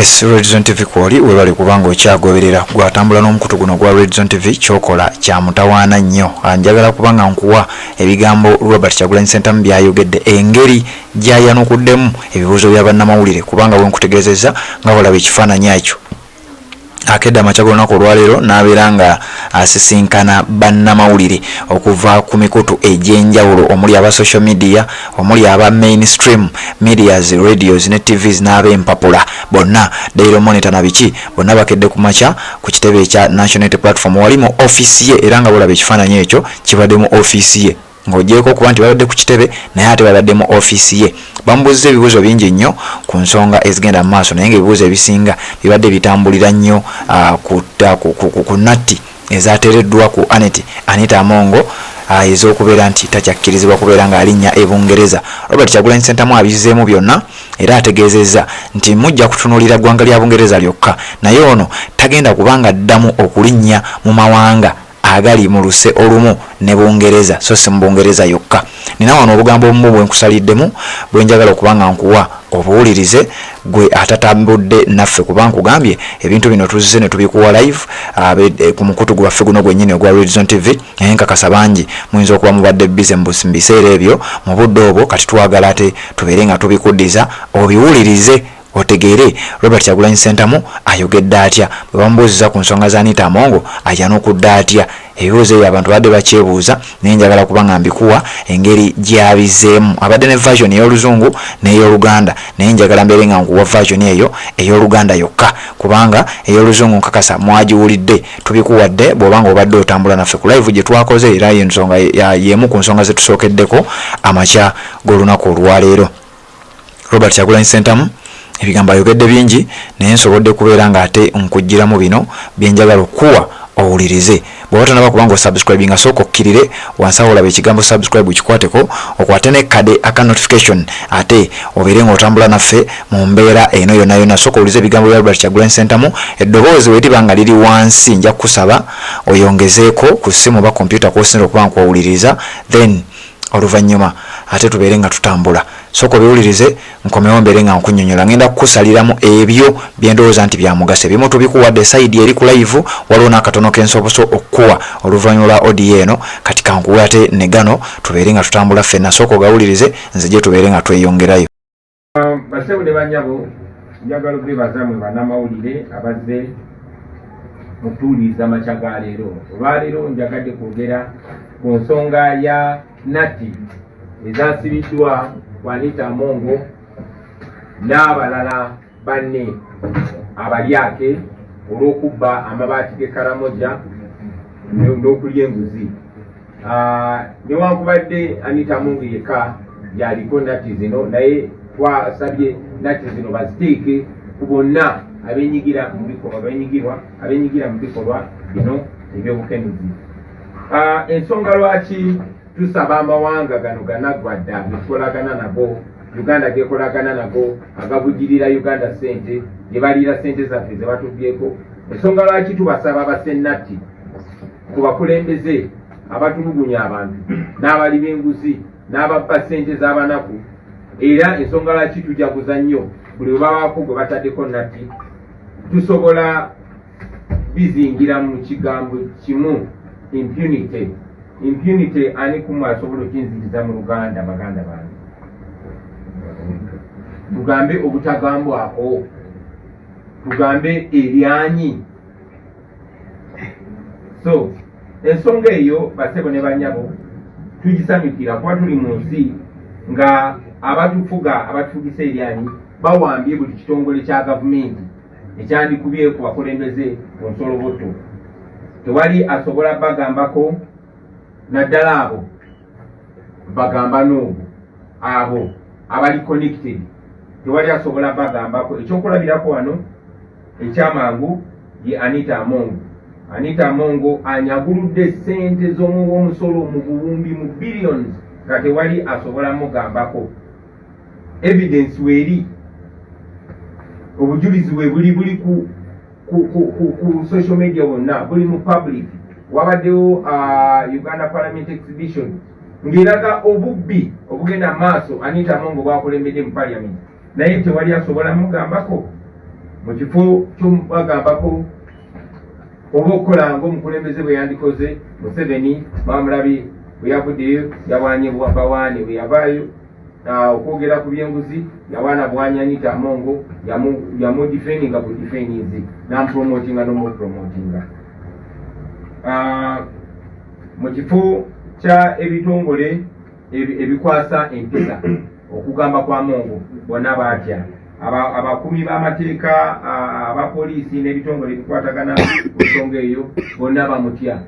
Yes, Redzone TV kwoli, webale kubanga okyagoberera. Gwatambula n'omukutu guno gwa Redzone TV, kyokola kya mutawaana nnyo. Njagala kubanga nkuwa ebigambo Robert Kyagulanyi Ssentamu byayogedde, engeri gy'ayanukuddemu ebibuuzo bya bannamawulire, kubanga bwe nkutegeezezza nga bwolaba ekifaananyi ekyo, akedde amakya g'olunaku olwaleero n'abeera nga asisinkana bannamawulire okuva ku mikutu egy'enjawulo, omuli aba social media, omuli aba mainstream medias, radios ne TVs, n'ab'empapula bonna, Daily Monitor na biki, bonna bakedde ku makya ku kitebe ekya National Unity Platform, wali mu ofiisi ye. Era nga bulaba ekifaananyi ekyo, kibadde mu ofiisi ye, ng'ogyeko okuba nti babadde ku kitebe, naye ate babadde mu ofiisi ye. Bamubuuziza ebibuuzo bingi nnyo ku nsonga ezigenda mu maaso, naye ng'ebibuuzo ebisinga bibadde bitambulira nnyo ku natti ezateereddwa ku Anita Amongo, ez'okubeera nti takyakkirizibwa kubeera ng'alinnya e Bungereza. Robert Kyagulanyi Ssentamu abizzeemu byonna, era ategeezezza nti mujja kutunuulira ggwanga lya Bungereza lyokka, naye ono tagenda kubanga addamu okulinnya mu mawanga agali mu luse olumu ne Bungereza, so si mu Bungereza yokka. Nina wano obugambo obumu bwe nkusaliddemu, bwe njagala okuba nga nkuwa obuwulirize, gwe atatambudde naffe, kuba nkugambye ebintu bino tuzze ne tubikuwa live ku mukutu gwaffe guno gwennyini ogwa Redzone TV, naye nkakasa bangi muyinza okuba mubadde busy mu biseera ebyo, mu budde obwo. Kati twagala ate tubeere nga tubikuddiza, obiwulirize, otegeere Robert Kyagulanyi Ssentamu ayogedde atya bwe bamubuuziza ku nsonga za Anita Amongo, ayanukudde atya ebibuuzo ebyo abantu badde bakyebuuza. Naye njagala kuba nga mbikuwa engeri gy'abizeemu. Abadde ne version ey'Oluzungu n'ey'Oluganda, naye njagala mbeere nga nkuwa version eyo ey'Oluganda yokka, kubanga ey'Oluzungu nkakasa mwagiwulidde, tubikuwadde bw'oba nga obadde otambula naffe ku live gye twakoze. Era yensonga y'emu ku nsonga ze tusookeddeko amakya g'olunaku olwaleero. Robert Kyagulanyi Ssentamu ebigambo ayogedde bingi, naye nsobodde kubeera ng'ate nkugiramu bino byenjagala okukuwa owulirize. Bw'oba tonaba kubanga osubscribinga, sooka okkirire wansi awo olaba ekigambo "subscribe", kikwateko, okwate ne kade aka notification, ate obeere ng'otambula naffe mu mbeera eno yonna yonna. Sooka owulize ebigambo bya Robert Kyagulanyi Ssentamu. Eddoboozi bwe liba nga liri wansi, nja kukusaba oyongezeeko ku ssimu oba kompyuta kwosinza okuba nkwowuliriza, then oluvannyuma ate tubeere nga tutambula. Sooka obiwulirize, nkomewo mbeere nga nkunnyonnyola. Ngenda kukusaliramu ebyo byendowooza nti bya mugaso. Ebimu tubikuwadde side eri ku live, waliwo n'akatono kensoboso okukuwa oluvannyuma lwa audio eno. Kati kankuwe ate ne gano, tubeere nga tutambula ffenna. Sooka ogawulirize, nzije tubeere nga tweyongerayo. Basebo ne banyabo, njagala okwebaza mwe bannamawulire abazze okutuwuliriza amakya ga leero. Olwaleero njagadde kwogera ku nsonga ya natti ezasibiddwa ku Anita Amongo n'abalala banne abalyake olw'okubba amabaati g'e Karamoja n'okulya enguzi. Newankubadde Anita Amongo yekka yaliko natti zino, naye twasabye natti zino baziteeke ku bonna abenyigira mu bikolwa abenyigirwa abenyigira mu bikolwa bino ebyobukenuzi. Ensonga lwaki tusaba amawanga gano ganaggwadda getukolagana nago, Uganda gekolagana nago, agabugirira Uganda sente, gye baliira sente zaffe ze batubyeko, ensonga lwaki tubasaba basennatti ku bakulembeze abatulugunya abantu n'abali b'enguzi n'ababba sente z'abanaku, era ensonga lwaki tujaguza nnyo buli we babaako gwe bataddeko natti, tusobola bizingira mu kigambo kimu: impunity. Impunity, ani kumwe asobola okinziriza mu Luganda? Baganda bange, tugambe obutagambwako, tugambe eryanyi. So ensonga eyo, basebo ne banyabo, tugisanyukira kuba tuli mu nsi nga abatufuga, abatufugisa eryanyi, bawambye buli kitongole kya gavumenti ekyandikubye ku bakulembeze ku nsoloboto. Tewali asobola bagambako, naddala abo bagamba n'obwo abo abali connected, tewali asobola bagambako. Ekyokulabirako wano ekyamangu ye Anita Amongo. Anita Amongo anyaguludde sente z'omuwomusolo mu buwumbi, mu billions, nga tewali asobola mugambako. Evidence weeri, obujulizi we buli, buli ku social media wonna, buli mu public. Wabaddewo Uganda Parliament exhibition ng'eraga obubbi obugenda mu maaso Anita Amongo bwakulembedde mu parliament, naye tewali asobola mugambako. Mu kifo ky'omubagambako oba okukola ng'omukulembeze bwe yandikoze, Museveni bamulabye bwe yavuddeyo yawaanye bawaane, bwe yavaayo okwogera ku byenguzi yawaana buwaanyi Anita Among, yamudifendinga bu difendinzi n'amupromotinga n'omupromotinga. Mu kifo kya ebitongole ebikwasa empisa okugamba kwa Among, bonna baatya. Abakuumi b'amateeka, abapoliisi n'ebitongole ebikwatagana ku nsonga eyo bonna bamutya.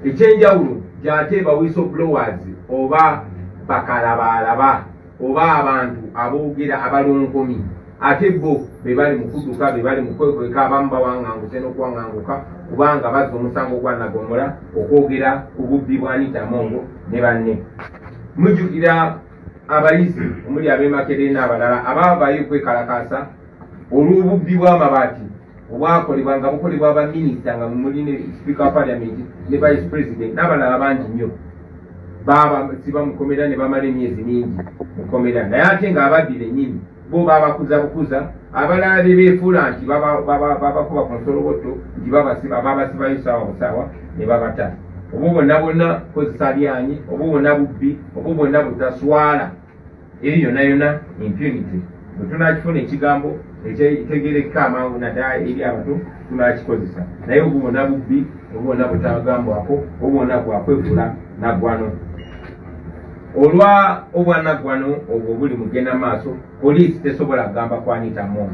Ekyenjawulo gyate ba whistleblowers oba bakalabaalaba oba abantu aboogera abalonkomi, ate bo be bali mu kudduka, be bali mu kwekweka, abamu bawaŋŋanguse n'okuwaŋŋanguka kubanga bazza omusango gwa Nagomola okwogera ku bubbi bwa Anita Among ne banne. Mujjukira abayizi omuli ab'e Makerere n'abalala abaavaayo okwekalakaasa olw'obubbi bw'amabaati obwakolebwa nga bukolebwa abaminisita nga muli ne sipiika wa parliament ne vice president n'abalala bangi nnyo, babasiba mukomera ne bamala emyezi mingi mukomera, naye ate ng'ababbi bennyini bo babakuza bukuza. Abalala be beefuula nti babakuba ku nsolobotto nti babasiba, babasibayo saawa busaawa ne babata. Obwo bwonna bwonna kukozesa lyanyi, obwo bwonna bubbi, obwo bwonna butaswala. Eri yonna yonna impunity. Bwe tunakifuna ekigambo ekitegerekeka amangu naddala eri abato tunakikozesa, naye obwo bwonna bubbi, obwo bwonna butagambwako, obwo bwonna bwakwefula naggwano. Olwa obwanaggwano obwo buli mugenda maaso, poliisi tesobola kugamba ku Anita Among.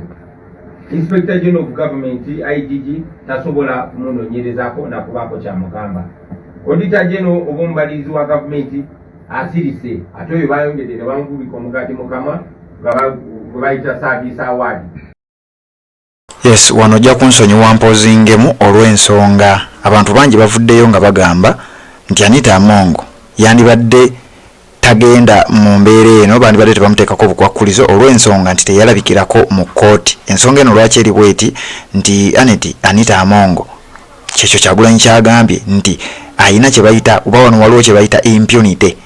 Inspector General of Government, IGG, tasobola kumunoonyerezaako nakubaako kyamugamba. Auditor General oba omubalirizi wa gavumenti asirise, ate oyo bayongedde ne bamukubika omugaati mu kamwa nga gwe bayita service award. Yes, wano ojja kunsonyiwa mpozingemu olw'ensonga abantu bangi bavuddeyo nga bagamba nti Anita Among yandibadde tagenda mu mbeera eno, bandibadde tebamuteekako obukwakkulizo olw'ensonga nti teyalabikirako mu kkooti. Ensonga eno lwaki eri bweti nti Anita Among kyekyo Kyagulanyi kyagambye nti ayina kye bayita oba wano waliwo kye bayita impunity,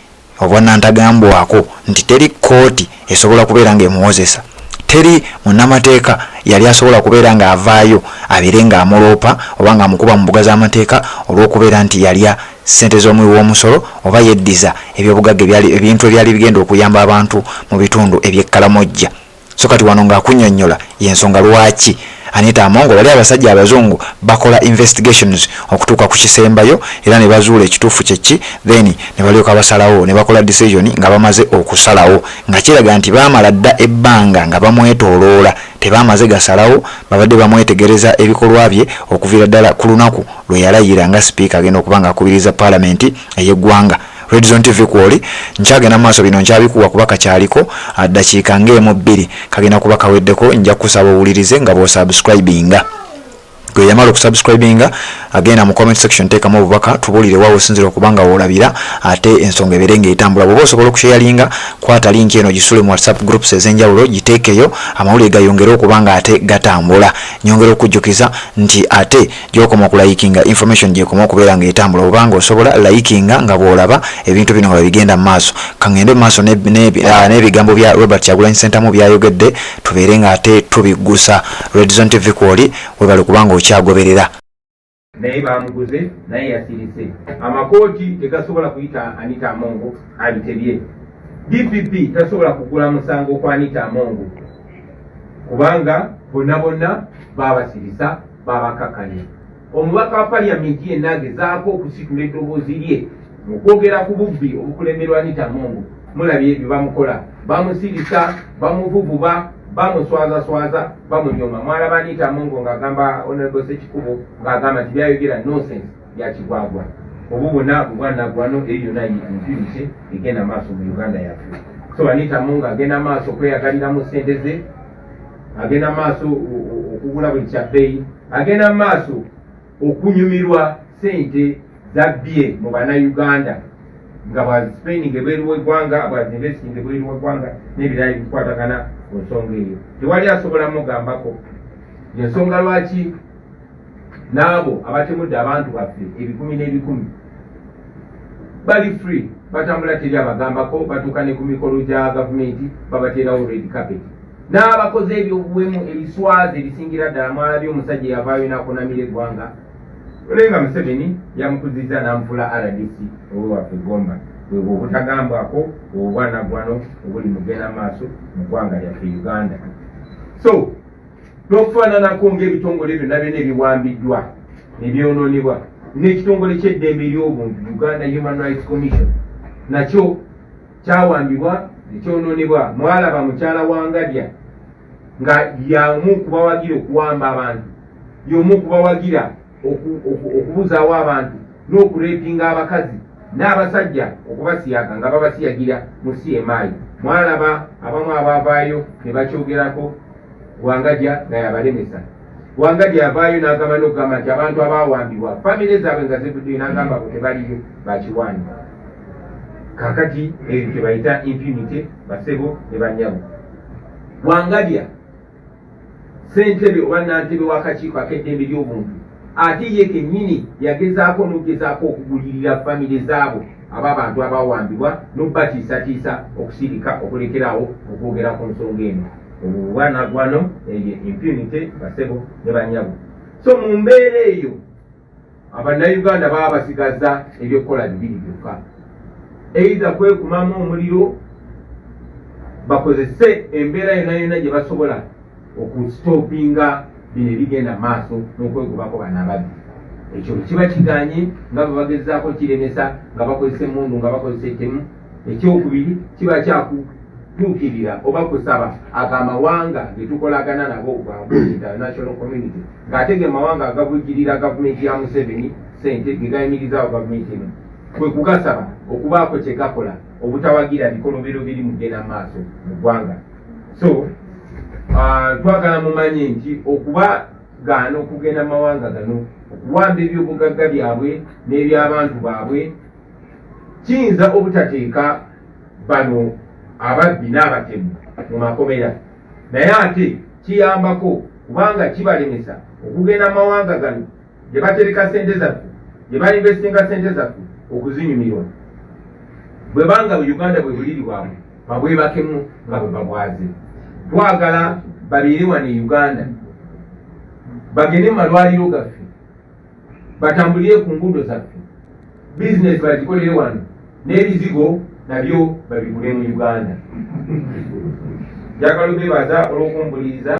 obwannantagambwako, nti teri kkooti esobola kubeera ng'emuwozesa, teri munnamateeka yali asobola kubeera ng'avaayo abeere ng'amuloopa oba ng'amukuba mu mbuga z'amateeka olw'okubeera nti yalya ssente z'omuwi w'omusolo oba yeddiza ebyobugagga ebintu ebyali bigenda okuyamba abantu mu bitundu eby'Ekkalamojja. So kati wano ng'akunnyonnyola y'ensonga lwaki Anita Among bali abasajja abazungu bakola investigations okutuuka ku kisembayo era ne bazuula ekituufu kyeki, then ne balyoka basalawo ne bakola decision nga bamaze okusalawo, nga kiraga nti baamala dda ebbanga nga bamwetooloola, tebaamaze gasalawo, babadde bamwetegereza ebikolwa bye okuviira ddala ku lunaku lwe yalayira nga sipiika agenda okuba nga akubiriza paalamenti ey'eggwanga. Redzone TV kwoli nkyagenda maaso, bino nkyabikuwa kuba kakyaliko ddakiika ng'emu bbiri kagenda kuba kaweddeko. Nja kusaba owulirize nga bw'osubscribinga. Gwe yamala okusubscribinga, agenda mu comment section, teekamu obubaka, tubuulire waawe osinzira okuba nga woolabira, ate ensonga ebeere ng'etambula. Bw'oba osobola okusharinga, kwata link eno gisule mu WhatsApp groups ez'enjawulo, giteekeyo amawulire gayongere okuba nga ate gatambula. Nyongera okujjukiza nti ate gy'okoma okulikinga, information gyekoma okubeera ng'etambula. Obanga osobola likinga nga bw'olaba ebintu bino nga bwe bigenda mu maaso. Kaŋŋende mu maaso n'ebigambo bya Robert Kyagulanyi Ssentamu byayogedde, tubeere nga ate tubiggusa. Redzone TV kwoli, webale kubanga okyagoberera. Naye bamuguze, naye yasirise. Amakooti tegasobola kuyita Anita Among abitebye. DPP tasobola kugula musango kwa Anita Among kubanga bonna bonna babasirisa, babakakkanya. Omubaka wa paliyamenti yenna agezaako okusitula eddoboozi lye mu kwogera ku bubbi obukulemberwa Anita Among, mulabye bye bamukola, bamusirisa, bamuvuvuba, bamuswazaswaza, bamunyoma. Mwalaba Anita Among ng'agamba Honorable Sekikubo ng'agamba nti byayogera nonsense, byakigwagwa. Obwo bwonna bubwannaggwano, eyo yonna impunity egenda maaso mu Uganda yaffe. So Anita Among agenda maaso okweyagaliramu ssente ze, agenda maaso okugula buli kyabbeeyi, agenda maaso okunyumirwa ssente zabbye mu Bannayuganda nga bwazisipendinga ebweru w'eggwanga, bwazinvestinga ebweru w'eggwanga n'ebirala ebikwatagana ku nsonga eyo. Tewali asobola mugambako. Ensonga lwaki n'abo abatemudde abantu baffe ebikumi n'ebikumi bali free, batambula, teri abagambako, batuuka ne ku mikolo gya gavumenti, babateerawo red carpet. N'abakoze ebyobuwemu ebiswaza ebisingira ddala, mwalabye omusajja eyavaayo n'akunamira eggwanga, naye nga Museveni yamukuzizza n'amufuula RDC owewaffe Gomba. Bwebwo obutagambwako obubwanagwano obuli mugenda maaso mu ggwanga lyaffe Uganda. So n'okufaananako ng'ebitongole byonna byonna ebiwambiddwa ne byonoonebwa, n'ekitongole ky'eddembe ly'obuntu Uganda Human Rights Commission nakyo kyawambibwa ne kyonoonebwa. Mwalaba mukyala Wangadya nga y'omu kubawagira okuwamba abantu, y'omu kubawagira okubuzaawo abantu n'okurepinga abakazi n'abasajja, okubasiyaga nga babasiyagira mu CMI. Mwalaba abamu abaavaayo ne bakyogerako, Wangadya nga yabalemesa. Wangadya yavaayo n'agamba n'okugamba nti abantu abawambibwa famire zaabwe nga zivuddeyo, n'agamba bo tebaliyo bakiwaani. Kakati eyo kyebayita impunity, basebo ne banyabo. Wangadya ssentebe oba nantebe w'akakiiko ak'eddembe ly'obuntu, ate ye kennyini yagezaako n'okugezaako okugulirira famire zaabo ab'abantu abawambibwa n'okubatiisatiisa okusirika, okulekeraawo okwogera ku nsonga eno. Obubwanagwano, eyo impunity, basebo ne banyabo. So mu mbeera eyo, Abannayuganda baba basigaza ebyokukola bibiri byokka: either kwekumamu omuliro, bakozese embeera yonna yonna gye basobola okusitopinga bino ebigenda maaso n'okwegobako bano ababbi. Ekyo bwe kiba kiganye, nga bwe bagezaako kiremesa nga bakozesa emmundu, nga bakozesa ettemu, ekyokubiri kiba kyakutuukirira oba kusaba ago amawanga ge tukolagana nabo, international community, ng'ate ge mawanga agavujjirira gavumenti ya Museveni sente, ge gayimirizaawo gavumenti eno, kwe kugasaba okubaako kye gakola obutawagira bikolobero biri mugenda maaso mu ggwanga. So twagala mumanye nti okubagaana okugenda mu mawanga gano okuwamba ebyobugagga byabwe n'ebyabantu baabwe kiyinza obutateeka bano ababbi n'abatemu mu makomera, naye ate kiyambako kubanga kibalemesa okugenda mu mawanga gano gye batereka sente zaffe, gye bainvestinga sente zaffe, okuzinyumirwa. Bwe banga Uganda bwe buliri bwabwe, babwebakemu nga bwe babwaze. Twagala babeere wano e Uganda, bagende mu malwaliro gaffe, batambulire ku nguudo zaffe, bizinesi bagikolere wano, n'ebizigo nabyo babigule mu Uganda. Njagala obebaza olw'okumpuliriza.